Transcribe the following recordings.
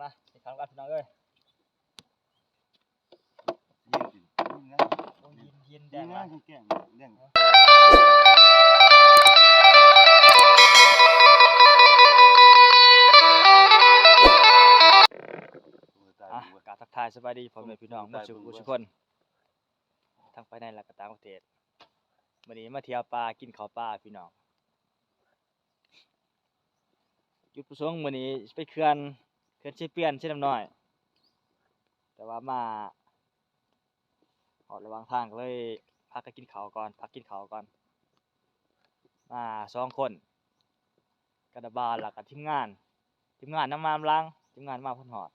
ມາ ກິນເຂົ້ານຳກັນພີ່ນ້ອງເອີຍ. ເຢັນໆ ເຢັນນະ ໂອ້ຍ ເຢັນໆ ແດງ ເຢັນນະ ແດງ ແດງ ອ່ະ ກາບທັກທາຍສະບາຍດີພໍ່ແມ່ພີ່ນ້ອງໝົດສູ່ຜູ້ສູ່ຄົນ ທັງພາຍໃນ ແລະ ກໍຕ່າງປະເທດ. ມື້ນີ້ມາທ່ຽວປ່າ ກິນເຂົ້າປ່າພີ່ນ້ອງ. ຈຸດປະສົງມື້ນີ້ຊິໄປເຂື່ອນ ເຂື່ອນເຊປຽນ ເຊນ້ຳນ້ອຍ ແຕ່ວ່າມາຮອດລະຫວ່າງທາງ ກໍເລີຍພາກັນກິນເຂົ້າກ່ອນ ພັກກິນເຂົ້າກ່ອນ. ມາສອງຄົນ ກັບນ້າບ່າວ ແລ້ວກໍທີມງານ ທີມງານນຳມານຳຫຼັງ ທີມງານມາເພິ່ນຮອດ.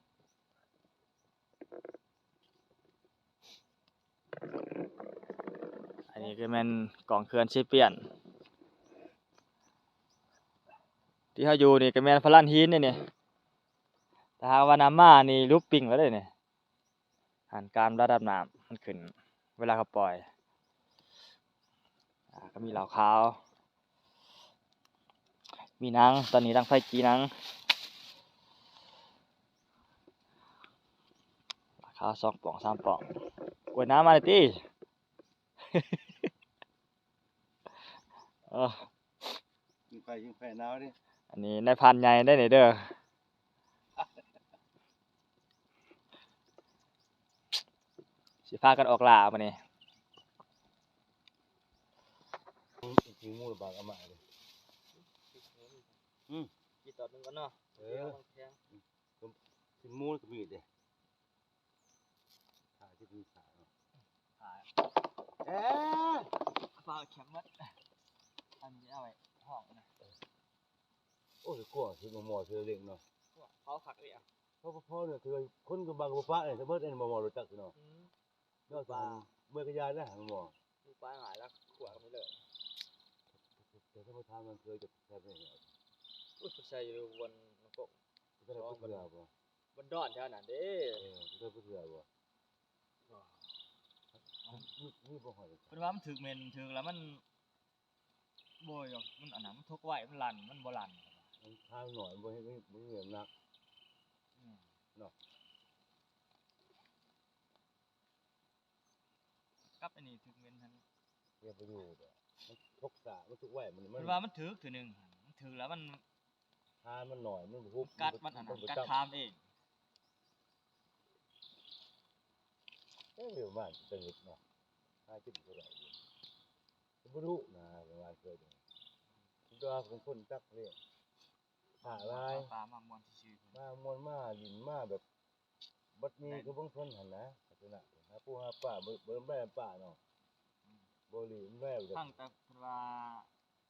ອັນນີ້ກໍແມ່ນກ້ອງເຂື່ອນເຊປຽນ ທີ່ເຮົາຢູ່ນີ້ກໍແມ່ນພະລານຫີນເດ້ນີ້. ຖ້າຫາກວ່ານ້ຳມານີ້ຫຼຸບປິງແລ້ວເດ້ນີ້. ຫັ້ນ ການລະດັບນ້ຳມັນຂຶ້ນ ເວລາເຂົາປ່ອຍ ອ່າ ກໍມີເຫຼົ້າຂາວ ມີໜັງ ຕອນນີ້ດັງໄຟຈີ່ໜັງ ເຫຼົ້າຂາວສອງປ່ອງສາມປ່ອງ. ໂອ້ຍ ນ້ຳມາແລ້ວຕິ. ເອີ ຍິງໄຟ ຍິງໄຟໜາວເດ້. ອັນນີ້ນາຍພານໃຫຍ່ເດ້ນີ້ເດີ ຊິພາກັນອອກລ່າມື້ນີ້. ກິນໝູລະບາດອາມາເດ້. ອືມ ກິນຕອນໜຶ່ງກ່ອນເນາະ. ເອີ ກິນໝູກໍມີເດ້. ຂາທີ່ມີຂາເນາະ ຂາ ເອີ ຝາແຄມໝົດ ອັນນີ້ເອົາໄວ້ຫ້ອງນະ. ໂອ້ຍ ກວາງຊິໝໍ່ໆ ເທື່ອເລັກເນາະ ເຜົາຄັກເດ້. ເຜົາ ເຜົາ ເທື່ອຄົນກໍບາງກໍບໍ່ປະເດ້ ເບິດອັນໝໍ່ໆ ຮູ້ຈັກເນາະ. ອືມ ນອກຈາກເມື່ອຍກໍຢ່ານະ ໝໍ່ ປາຫາຍແລ້ວ ກວາງໄປເລີຍ. ແຕ່ຖ້າບໍ່ທານມັນເທື່ອຈະແຊບແນ່. ໂອ້ຍ ເພິ່ນໃສ່ຢູ່ບ່ອນ ມັນກໍ ບໍ່ໄດ້ເພື່ອບໍ່ ມັນດອນແຖວນັ້ນເດ້. ເອີ ບໍ່ໄດ້ເພື່ອບໍ່ ມີ ມີບໍ່ຮອດ. ເພິ່ນວ່າມັນຖືກເໝັນ ຖືກແລ້ວມັນ ບໍ່ຢອກ ມັນອັນນັ້ນ ມັນທົກໄວ ມັນລັນ ມັນບໍ່ລັນ. ມັນທາງໜ້ອຍ ມັນບໍ່ເຮັດ ມັນ ມັນເໜືອໜັກ. ອືມ ເນາະ ກັບອັນນີ້ຖືກເໝັນຫັ້ນ ຢ່າໄປຢູ່ເດີ ມັນທົກຊ້າ ມັນທຸກໄວ ມັນ ມັນ ເພິ່ນວ່າມັນຖືກເທື່ອໜຶ່ງ ມັນຖືກແລ້ວມັນ ຫາມັນໜ້ອຍ ມັນບໍ່ຮຸບ ກັດມັນອັນນັ້ນ ມັນບໍ່ ກັດ ຈຳ ຄາມເອງ. ເອີ ປະມານເປັນເຫັດເນາະ ຫາກິນບໍ່ໄດ້ ບໍ່ດຸນະ ປະມານເກີດ ແຕ່ວ່າເປັນຄົນຈັກລ້ຽງ ຄ້າຫຼາຍ ມາມ່ວນຊື່ໆ ມາມ່ວນ ມາຫຼິ້ນ ມາແບບ ບັດນີ້ຄືເບິ່ງເພິ່ນຫັ້ນນະ ລັກສະນະຫາປູຫາປາ ບໍ່ ບໍ່ໄດ້ໄດ້ປາເນາະ. ອືມ ບໍ່ລີ້ນແວວ ຟັງແຕ່ເພິ່ນວ່າ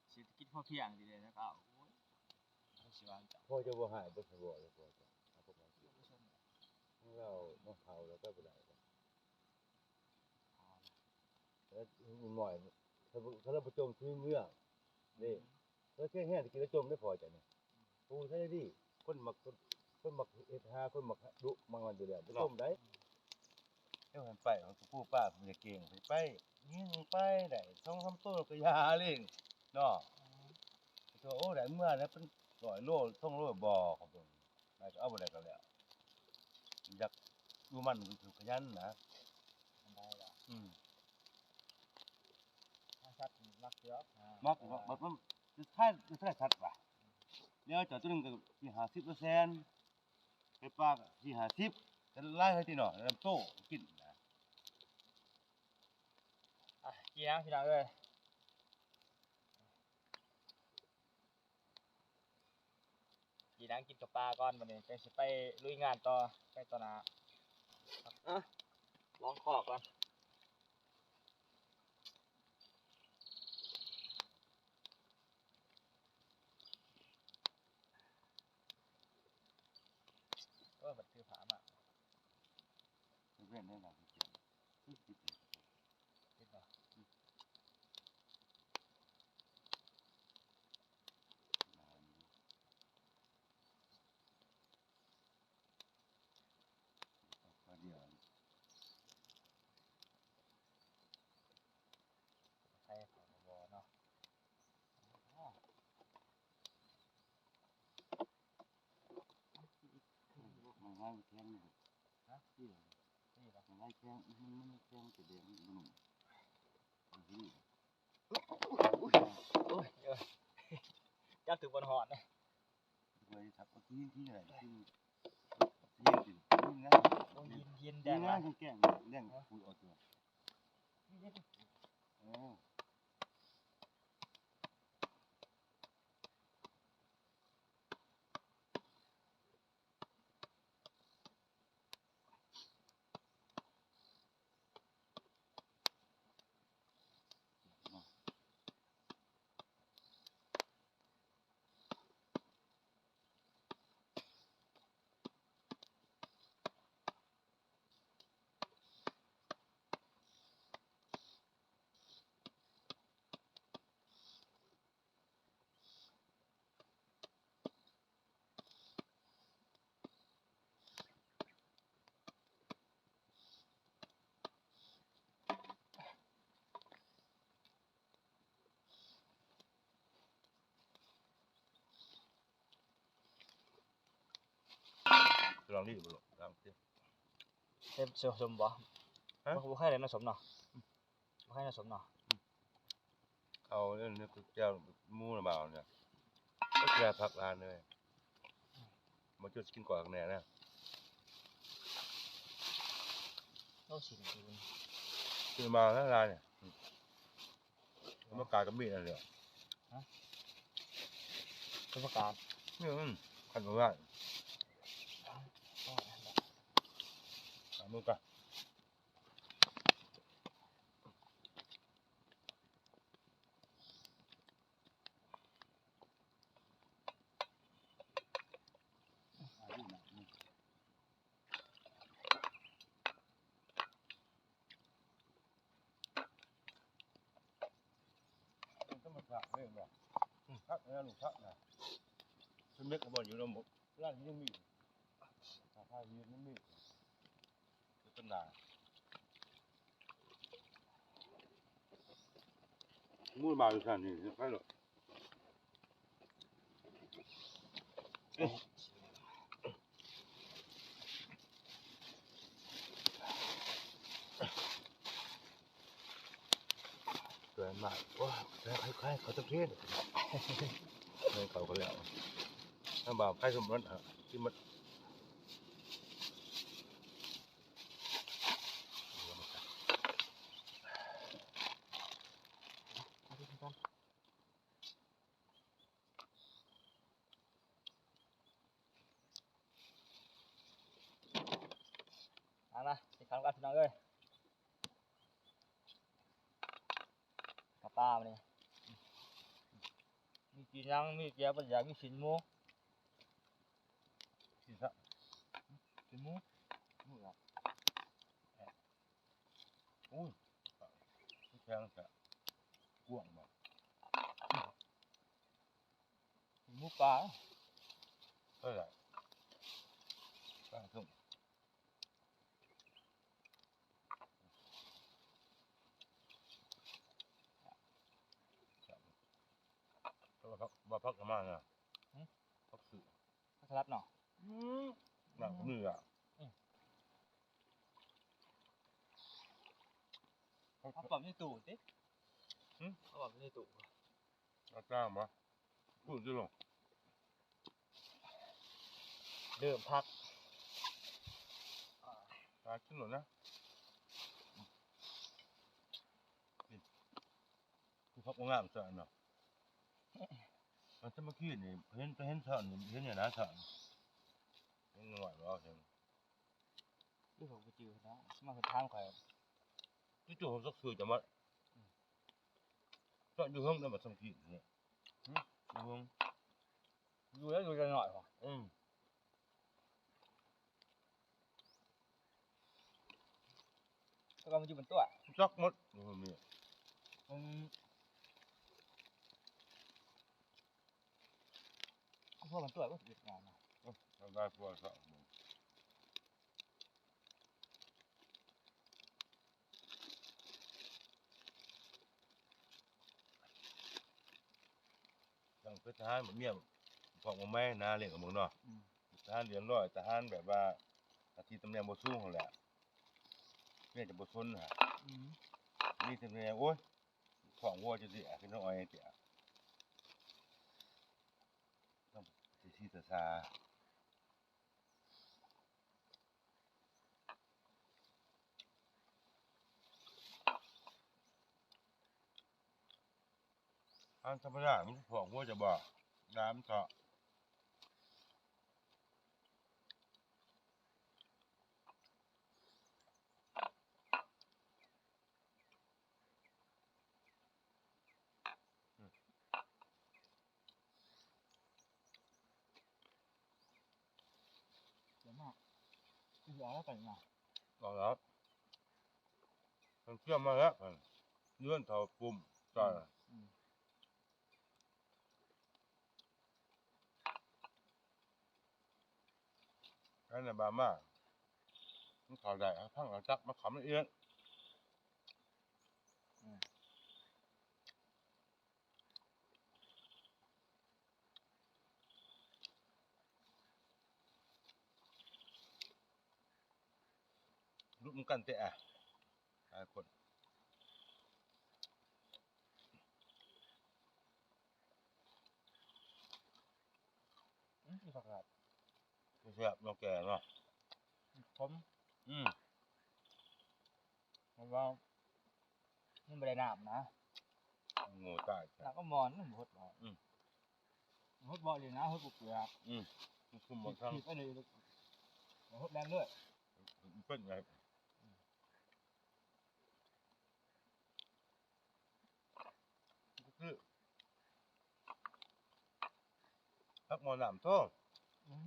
ເສດຖະກິດພໍພຽງ ຊິໄດ້ ແລ້ວກໍ ໂອ້ຍ ຊິວ່າຈັ່ງ ພໍ່ເຈົ້າບໍ່ໃຫ້ບໍ່ສະບໍ່ເລີຍ ພໍ່ເຈົ້າ ເອົາປະມານ ລາວມາເຖົ້າແລ້ວໄປບໍ່ໄດ້. ແລ້ວໜ້ອຍ ຖ້າ ຖ້າລາວບໍ່ຈົ່ມຄືເມືອງເດ້ ລາວແຂງແຮງ ຕະກີ້ລາວຈົ່ມໄດ້ພໍຈະນີ້ ປູໃຊ້ດີ ຄົນມັກ ຄົນ ຄົນມັກເຮັດຫາ ຄົນມັກດຸມັກນັ້ນຢູ່ແລ້ວ ບໍ່ຈົ່ມໄດ້. ເຈົ້າຫັ້ນໄປຂອງປູປ້າເພິ່ນກໍເກັ່ງ ໄປຍິງໄປໄດ້ສອງສາມໂຕກໍຢ່າເລີຍເນາະ. ໂອ້ ໄດ້ເມືອແລ້ວເປັນຮ້ອຍໂລ ສອງໂລບໍ່ ຂອງເພິ່ນ ໄດ້ກໍເອົາ ບໍ່ໄດ້ກໍແລ້ວ. ຢາກດູມັນ ມັນຄືຂະຫຍັນນະ ໄດ້ລະ. ອືມ ສັດມັກຢູ່ດອກ ມັກ ມັກ ມັກ ມັກ ມັນຄ້າຍ ຄ້າຍສັດວ່າ ແລ້ວເຈົ້າໂຕໜຶ່ງກໍສີ່ຫ້າສິບແສນ ໄປປາກສີ່ຫ້າສິບ ກໍຫຼາຍເລີຍຕິເນາະ ນຳໂຕກິນນະ. ອ່ະ ກິນຫຍັງພີ່ນ້ອງເອີຍ ກິນຫຍັງ ກິນເຂົ້າປ່າກ່ອນ ບັດນີ້ຈັ່ງຊິໄປລຸຍງານຕໍ່ ໄປຕໍ່ໜ້າ. ອ່ະ ລອງຄອກກ່ອນ. ເອີ ມັນຖືຜ້າມາ ເວັນໄດ້ນະ ຕິດບໍ່? ໃສ່ເຂົ້າບໍ່ເນາະ. ແຂງນີ້ ຮະ? ນີ້ລະ ນີ້ລະ ລາຍແຂງ ມັນ ມັນແຂງແຕ່ແດງ ມັນໜຸ່ມ ໂອ້ຍ ໂອ້ຍ ຈັບຖືກບ່ອນຮ້ອນ ໄວ້ທັບເອົາຕີນ ຕີນໄດ້ ຕີນ ຕີນ ຕີນນະ ໂອ້ຍ ເຢັນ ເຢັນແດງ ແດງ ແດງ ພຸ້ນອອກຕົວ ເອີ. ລອງນີ້ບໍ່ລອງ ລອງຊິ ເຮັດສົມບໍ່? ຮະ? ບໍ່ ບໍ່ເຄີຍເລີຍເນາະ ສົມເນາະ ບໍ່ເຄີຍເນາະ ສົມເນາະ ເອົາເລື່ອງນີ້ແຈ່ວໝູລະບ່າວນີ້ ກໍແກ່ຜັກຫຼາຍເລີຍ ບໍ່ຈຸດກິນກ່ອຍແນ່ນະ ໂອ້ ຊິນ ຊິນ ກິນມາຫຼາຍໆນີ້ ອືມ ມັນກາຍກໍມີອັນເດີ ຮະ? ປະກາດ ນີ້ ອືມ ຄັນວ່າ ເອົາມືກະ ທຳມະຊາດເດ້ ອືມ ຄັກນະ ລູກ ຄັກນະ ເປັນເມັດກໍບໍ່ຢູ່ນຳ ຮ້ານຍັງມີ ສາຂາຍັງມີ ເປັນນາ ໝູມາຢູ່ຊັ້ນນີ້ ໄປໂລດ. ສວຍມາກ ໂອ້ຍ ໃຄໆ ເຂົາຕ້ອງເທນ ໃຫ້ເຂົາກໍແລ້ວ ທາງບ່າວໃຄສົມໝົດ ກິນໝົດ. ມາ ມາ ກິນເຂົ້າກັນພີ່ນ້ອງເອີຍ ກັບປາມື້ນີ້ ມີຈີ່ໜັງ ມີແຈ່ວປາຢາ ມີຊີ້ນໝູ ຊີ້ນຊະ ຊີ້ນໝູ ໝູລະ ໂອ້ຍ ແຂງແທ້ ກວ້າງບໍ່ ໝູປ່າ ເອີ ປາຊົງ ແຕ່ວ່າຜັກ ວ່າຜັກກະມານະ ຫື? ຜັກຊື່ ຜັກສະຫຼັດເນາະ ອືມ ໜ້າກໍມີລະ ອືມ ເອົາປອບໃນຕູ້ຕິ ຫື? ເອົາປອບໃນຕູ້ ເອົາຈ້າງບໍ່? ປູດຢູ່ ເລີ່ມພັກ ຕາຍຂຶ້ນໂລດນະ ຄືພັກບໍ່ງາມຊະເນາະ ອັນສາມັກຄີນີ້ ເຫັນ ເຫັນຊະນີ້ ເຫັນຫຍັງນະຊະ ເຫັນໜ້ອຍບໍ່ ເຫັນ ຫຼືເຂົາບໍ່ຈື່ນະ ມາເພິ່ນຖາມຂ້ອຍ ຈຸໆ ເຂົາສັກຊື່ຈະມາ ອືມ ຊະຢູ່ເທິງນະ ບັດສາມັກຄີນີ້ ຫື? ຢູ່ເທິງ ຢູ່ແລ້ວ ຢູ່ແຕ່ນ້ອຍ ອືມ ແຕ່ວ່າມັນຢູ່ບນຕົວະ ຈັກໝົດ ອືມ ອືມ ພວກມັນຕົວະ ໂອ້ຍ ເຮັດງານນະ ໂອ້ຍ ທຳລາຍພວກເຂົາ ຈັ່ງເປັນທະຫານແບບເມຍ ພວກມາແມ່ນາລ້ຽງກັບເບິ່ງເນາະ ອືມ ທະຫານເດືອນຮ້ອຍ ທະຫານແບບວ່າ ອາ ທີ່ຕຳແໜ່ງບໍ່ສູງຫັ້ນແຫຼະ ເມຍຈະບໍ່ສົນຫັ້ນ ອືມ ມີແຕ່ແມ່ ໂອ້ຍ ທ້ອງຫົວຈະຊິແອກ ນ້ອງອ້ອຍເຕະ ຕ້ອງຊິຊີຕາຊາ. ທາງທຳມະດາມັນພວກຫົວຈະບໍ່ ດາມເທາະ ດຽວມາ ຄືຊິເອົາແລ້ວໄປນະ ເອົາແລ້ວ ມັນເຊື່ອມມາແລ້ວ ເລື່ອນເຂົ້າປຸ່ມ ອືມ ໃຫ້ນະບາມາ ມັນເຂົ້າໄດ້ ເອົາພັງເອົາຈັກມາຂຳລະອຽດ ອືມ ລຸກນຳກັນເຕະ ອະ ຫຼາຍຄົນ ອືມ ຜັກກາດ ແຊບເນາະ ແກງເນາະ ຂົມ ອືມ ເພາະວ່າມັນບໍ່ໄດ້ນ້ຳນະ ໂງ່ຕາຍ ນ້ຳກໍໝໍ້ນ ມັນບໍ່ຫົດບໍ່ ອືມ ຫົດບໍ່ອີ່ຫຼີນະ ຫົດບໍ່ເປືອກ ອືມ ມັນຄຸມບໍ່ທັນ ຖືກໄປເລີຍ ຫົດແລ່ນເລີຍ ເປັນໄງ ຄື ຜັກໝໍ້ນ້ຳໂທ ອືມ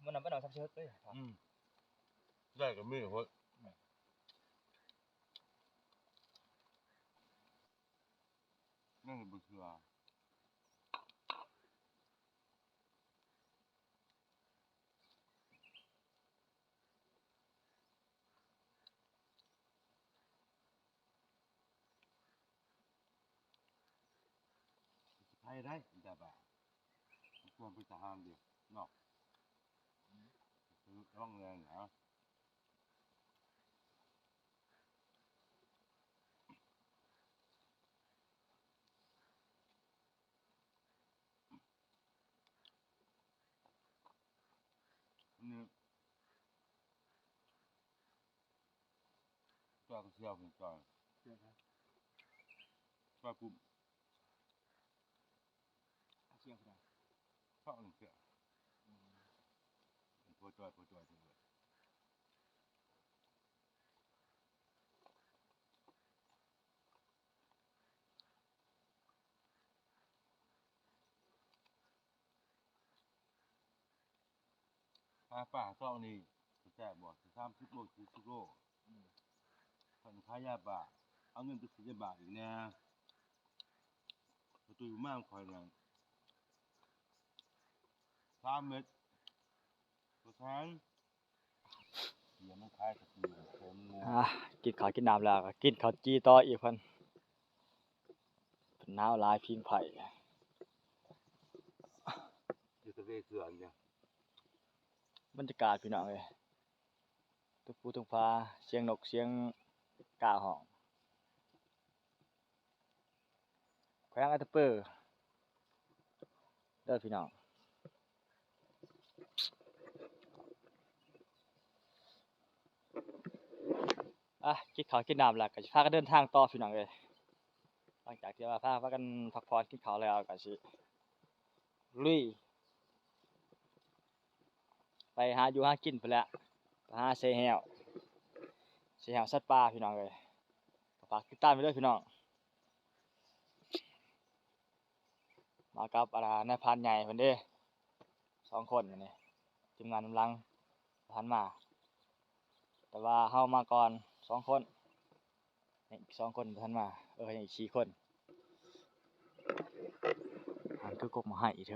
ໝໍ້ນ້ຳໄປໜອງຊຳເຊີດເລີຍ ອືມ ໄດ້ກໍມີຫົດ ອືມ ຍັງບໍ່ເຊື່ອ ໄປໄດ້ ແຕ່ວ່າ ຄວນເປັນທະຫານເດເນາະ ລະວັງແດ່ນະ. ນີ້ ຈອຍກໍຊິເອົາເປັນຈອຍ ຈອຍ ຈອຍປຸ້ມ ເອົາສຽງເທົ່າໃດ ເທົ່າໜຶ່ງເທື່ອ ອືມ ພໍຈອຍ ພໍຈອຍ ຫາປາຊ່ອງນີ້ແຊບບໍ່ ສາມສິບໂລ ສີ່ສິບໂລ ອືມ ຄັນຂາຍຢາປາ ເອົາເງິນໄປຊື້ຢາບ້າອີກແດ່ ປະຕູມາຂອຍນັ້ນ ສາມເມັດ ບໍ່ແພງ. ອາ ກິນເຂົ້າກິນນ້ຳແລ້ວກໍກິນເຂົ້າຈີ່ຕໍ່ອີກ ເພິ່ນ ເພິ່ນໜາວຫຼາຍຜິງໄຟ ຢູ່ທະເລເຂື່ອນເດ ບັນຍາກາດພີ່ນ້ອງເອີຍ ເທິງພູເທິງຜາ ສຽງນົກສຽງກາຮ້ອງ ແຂວງອັດຕະປືເດີພີ່ນ້ອງ ອາ ກິນເຂົ້າກິນນ້ຳແລ້ວກໍຊິພາກັນເດີນທາງຕໍ່ພີ່ນ້ອງເອີຍ ຫຼັງຈາກທີ່ວ່າພາ ພາກັນພັກຜ່ອນກິນເຂົ້າແລ້ວກໍຊິລຸຍ ໄປຫາຢູ່ຫາກິນພຸ້ນແຫຼະ ໄປຫາເສແຫ້ວ ເສແຫ້ວສັດປ່າພີ່ນ້ອງເອີຍ ກໍຝາກຕິດຕາມໄວ້ເດີພີ່ນ້ອງ ມາກັບ ອາ ນາຍພານໃຫຍ່ເພິ່ນເດ້ ສອງຄົນນີ້ ທີມງານນຳຫຼັງບໍ່ທັນມາ ແຕ່ວ່າເຮົາມາກ່ອນສອງຄົນ ຍັງອີກສອງຄົນບໍ່ທັນມາ ເອີ ຍັງອີກສີ່ຄົນ ຫັ້ນຄືກົກໝາກໄຮອີກເທີ